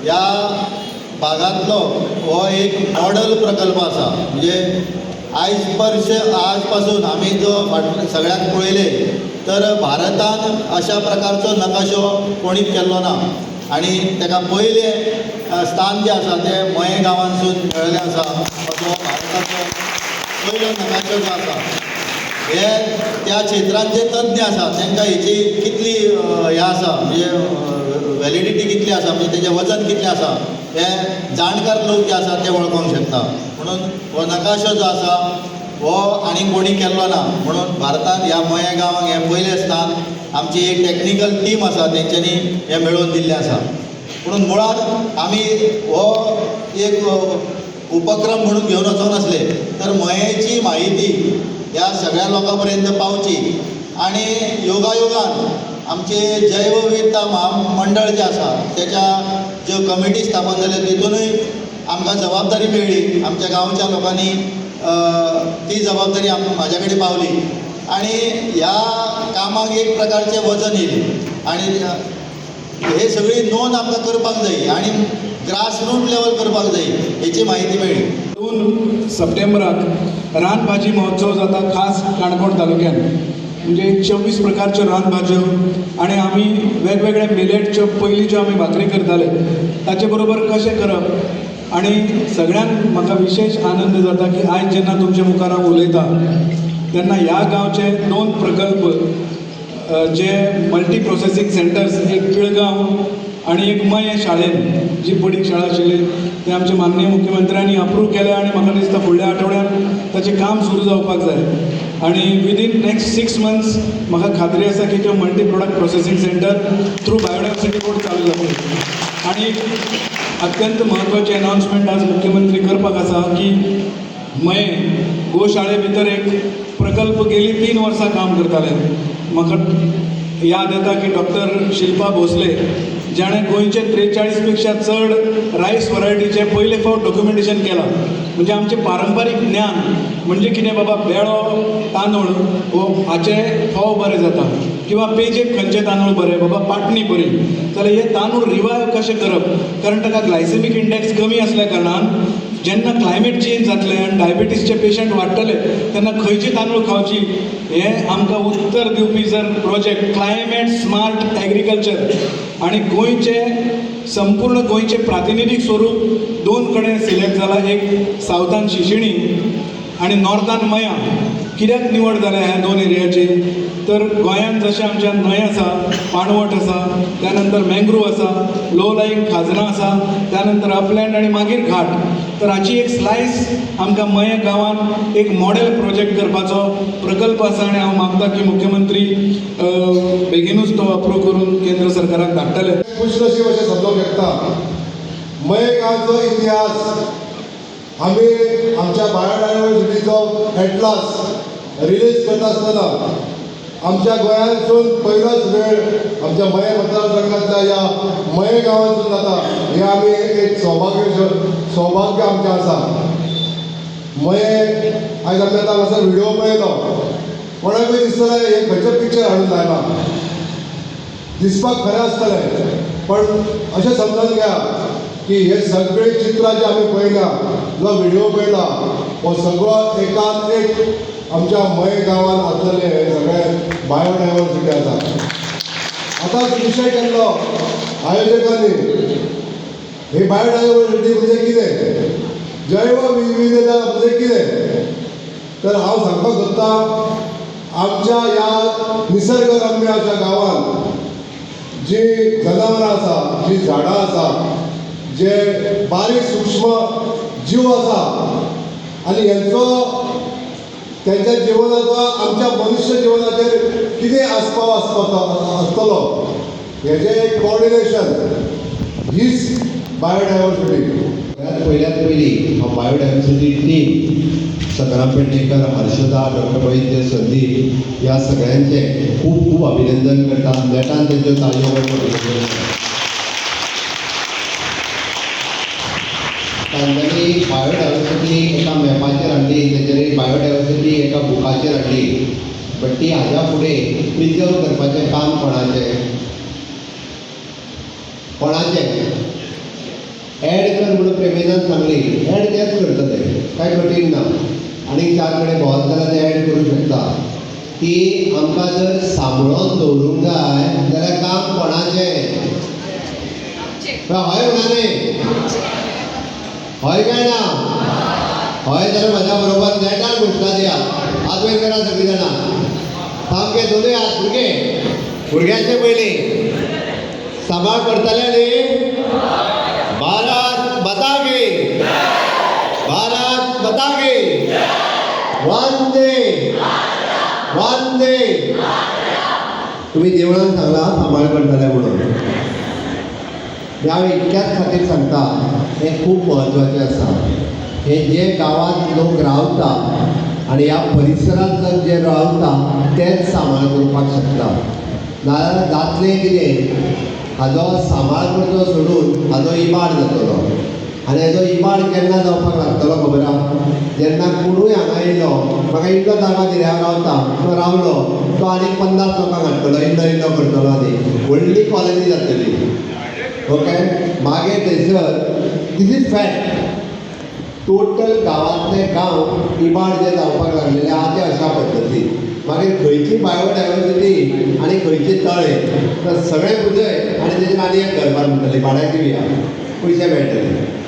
ह्या भागांतलो हो एक मॉडल प्रकल्प आसा. म्हणजे आयज वर्ष आज पासून आमी जो सगळ्यांक पळयले तर भारतान अशा प्रकारचो नकाशो कोणीच केल्लो ना आनी ताका पयलें स्थान जें आसा तें मयें गांवांतसून मेळिल्लें आसा. असो भारताचो पयलो नकाशो जो आसा हे त्या क्षेत्रांत जे तज्ञ आसा तांकां हेची कितली हें आसा, म्हणजे वॅलिडिटी कितली आसा, म्हणजे तेजें वजन कितलें आसा हे जाणकार लोक जे आसा ते वळखोंक शकता. म्हणून हो नकाशो जो आसा हो आनी कोणी केल्लो ना, म्हणून भारतांत ह्या मयें गांवांक हें पयलें स्थान आमची एक टॅक्निकल टीम आसा तेंच्यांनी हें मेळोवन दिल्लें आसा. म्हणून मुळांत आमी हो एक उपक्रम म्हणून घेवन वचोंक नासले तर मयेची म्हायती ह्या सगळ्या लोकां पर्यंत पावची आनी योगायोगान आमचे जैवविविधता महामंडळ जें आसा तेच्या ज्यो कमिटी स्थापन जाल्यो तितूनय आमकां जबाबदारी मेळ्ळी. आमच्या गांवच्या लोकांनी ती जबाबदारी म्हाज्या कडेन पावली आनी ह्या कामाक एक प्रकारचें वजन येयलें आनी हे सगळी नोंद आमकां करपाक जाय आनी ग्रास रूट लेवल करपाक जाय हेची म्हायती मेळ्ळी. 2 सप्टेंबराक रानभाजी महोत्सव जाता खास काणकोण तालुक्यान. म्हणजे 24 प्रकारच्यो रानभाज्यो आनी आमी वेगवेगळ्या मिलेटच्यो पयलींच्यो आमी भाकरी करताले ताचे बरोबर कशें करप. आनी सगळ्यांत म्हाका विशेश आनंद जाता की आयज जेन्ना तुमच्या मुखार हांव उलयतां तेन्ना ह्या गांवचे 2 प्रकल्प जे मल्टी प्रोसेसींग सेंटर्स, एक पिळगांव आनी एक मयें शाळेन जी पडीक शाळा आशिल्ली ते आमचे माननीय मुख्यमंत्र्यांनी अप्रूव केल्या आनी म्हाका दिसता फुडल्या आठवड्यान ताचें काम सुरू जावपाक जाय. आनी विदीन नेक्स्ट 6 मंथ्स म्हाका खात्री आसा की त्यो multi product processing centre through biodiversity board चालू जातले. आनी एक अत्यंत म्हत्वाची अनाउन्समेंट आज मुख्यमंत्री करपाक आसा की मयें गोशाळे भितर एक प्रकल्प गेली 3 वर्सां काम करताले. म्हाका याद येता की डॉक्टर शिल्पा भोसले जाणें गोंयचे 43 पेक्षा चड रायस वरायटीचें पयले फावट डॉक्युमेंटेशन केलां. म्हणजे आमचें पारंपारीक ज्ञान म्हणजे कितें बाबा बेळो तांदूळ हो हाचे फोव बरे जाता किंवा पेजेक खंयचे तांदूळ बरे, बाबा पाटणी बरी, जाल्यार हे तांदूळ रिवायव कशें करप, कारण ताका ग्लायसेमीक इंडेक्स कमी आसल्या कारणान जेन्ना क्लायमेट चेंज जातलें आनी डायबिटीजचे पेशंट वाडटले तेन्ना खंयचे तांदूळ खावची हें आमकां उत्तर दिवपी जर प्रोजेक्ट क्लायमेट स्मार्ट एग्रीकल्चर. आनी गोंयचे संपूर्ण गोंयचें प्रातिनिधीक स्वरूप 2 कडेन सिलेक्ट जाला, एक सावथान शिशिणी आनी नॉर्थान मयां. कित्याक निवड जाल्या ह्या 2 एरियाची, तर गोंयांत जशें आमच्या न्हंय आसा, पाणवट आसा, त्यानंतर मँग्रूव आसा, लो लायींग खाजनां आसा, त्यानंतर अपलँड आनी मागीर घाट. तर हाची एक स्लायस आमकां मयें गांवांत एक मॉडेल प्रोजेक्ट करपाचो प्रकल्प आसा आनी हांव मागता की मुख्यमंत्री बेगीनूच तो अप्रूव करून केंद्र सरकाराक धाडटले. खुशनशीब अशें समजूंक शकता. मयें गांवचो इतिहास आमी आमच्या बायोडायवर्सिटीचो एटलास रिलीज करता आसतना आमच्या गोंयांतसून पयलोच वेळ आमच्या मयें मतदारसंघांतल्या ह्या मयें गांवांतसून जाता हें आमी एक सौभाग्य आमचें आसा. मयें आयज आमी आतां हांगासर व्हिडियो पळयलो, कोणाकूय दिसतलें हें खंयचें पिक्चर हाडून लायलां, दिसपाक खरें आसतलें, पण अशें समजून घ्या की हे सगळे चित्रां जी आमी पळयल्या, जो व्हिडियो पळयला हो सगळो एकान एक आमच्या मयें गांवांत आसलेले हे सगळे बायोडायवर्सिटी आसा. आतांच विशय केल्लो आयोजकांनी, ही बायोडायवर्सिटी म्हणजे कितें, जैव विविधता म्हणजे कितें, तर हांव सांगपाक सोदतां आमच्या ह्या निसर्गरम्य अशा गांवांत जी जनावरां आसा, जी झाडां आसा, जे बारीक सूक्ष्म जीव आसा आनी हेंचो त्यांच्या जिवनाचो आमच्या मनुष्य जिवनाचेर कितें आस्पाव आसतलो हेजें एक कॉर्डिनेशन हीच बायोडायवर्सिटी. सगळ्यात पयल्यात पयलीं हांव biodiversity team Sakharam Pednekar, Harshada, doctor Vaidya, Sandeep ह्या सगळ्यांचें खूब खूब अभिनंदन करता. नेटान तेंच्यो ताळयो अभिनंदन. तांच्यांनी बायोडायवर्सिटी एका मॅपाचेर हाडली, तेंच्यांनी बायोडायवर्सिटी एका बुकाचेर हाडली, बट ती हाज्या फुडें प्रिजर्व करपाचें काम कोणाचें? कोणाचें? प्रेमेंदान सांगली, एड तेच करतले, कांय कठीण ना. आनीक चार कडेन भोंवत जाल्यार ते एड करूं शकता. की आमकां जर सांबाळून दवरूंक जाय जाल्यार काम कोणाचें? हय म्हणा न्ही, हय काय ना? हय जाल्यार म्हज्या बरोबर नेटान घोशणा दियात. हात वयर करा सगळीं जाणां, सामके दोनूय हात. भुरगे, भुरग्यांचे पयलीं सांबाळ करतले न्ही? भारत माता की, भारत माता की, वंदे वंदे. तुम्ही देवळान सांगला सांबाळ करतले म्हणून. हांव इतक्याच खातीर सांगता, हें खूब म्हत्वाचें आसा. हे जे गांवांत लोक रावता आनी ह्या परिसरांत जे रावता तेच सांबाळ करपाक शकता. नाजाल्यार जातलें कितें, हाजो सांबाळ करचो सोडून हाजो इबाड जातलो. आनी हाजो इबाड केन्ना जावपाक लागतलो खबर आहा? जेन्ना कोणूय हांगा येयलो, म्हाका इतलो जागा दिल्या, हांव रावता, तो रावलो, तो आनीक 50 लोकांक हाडटलो, इल्लो इल्लो करतलो आनी व्हडली कॉलनी जातली. ओके, मागीर थंयसर, this is fact, total गांवांतले गांव इबाड जे जावपाक लागलेले आहा ते अशा पद्दतीन. मागीर खंयची बायोडायवर्सिटी आनी खंयचे तळे? तर सगळें बुजय आनी तेजेर आनी एक घरबार म्हणटली, भाड्याक दिवया, पयशे मेळटले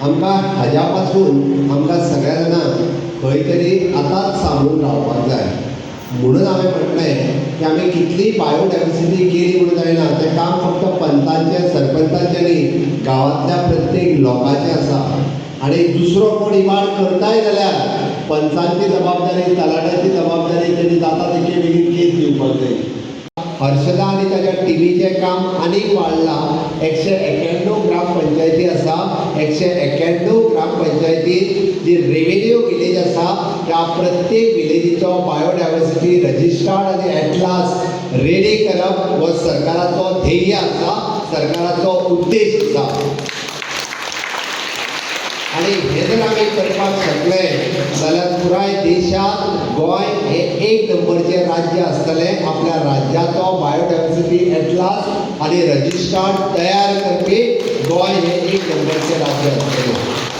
आमकां. हाज्या पासून आमकां सगळ्या जाणांक खंय तरी आतांच सांबाळून रावपाक जाय. म्हणून हांवें म्हटलें की आमी कितलीय बायोडायवर्सिटी केली म्हणून जायना. तें काम फक्त पंचांचें, सरपंचांचें न्ही, गांवांतल्या प्रत्येक लोकांचें आसा. आनी दुसरो कोण इबाड करताय जाल्यार पंचांची जबाबदारी, तलाट्याची जबाबदारी, तेणी जाता तितके बेगीन केस दिवपाक जाय. हर्षदा आनी ताच्या टिमीचें काम आनीक वाडलां. 191 ग्रामपंचायती आसा. 191 ग्रामपंचायतीत जी रेवेन्यू विलेज आसा, त्या प्रत्येक विलेजीचो बायोडायवर्सिटी रजिस्टर्ड आनी एटलास रेडी करप हो सरकाराचो ध्येय आसा, सरकाराचो उद्देश आसा. आनी हें जर आमी करपाक शकले जाल्यार पुराय देशांत गोंय हें एक नंबरचें राज्य आसतलें. आपल्या राज्याचो बायोडायवर्सिटी एटलास आनी रजिस्टर्ड तयार करपी गोंय हें एक नंबरचें राज्य आसतलें.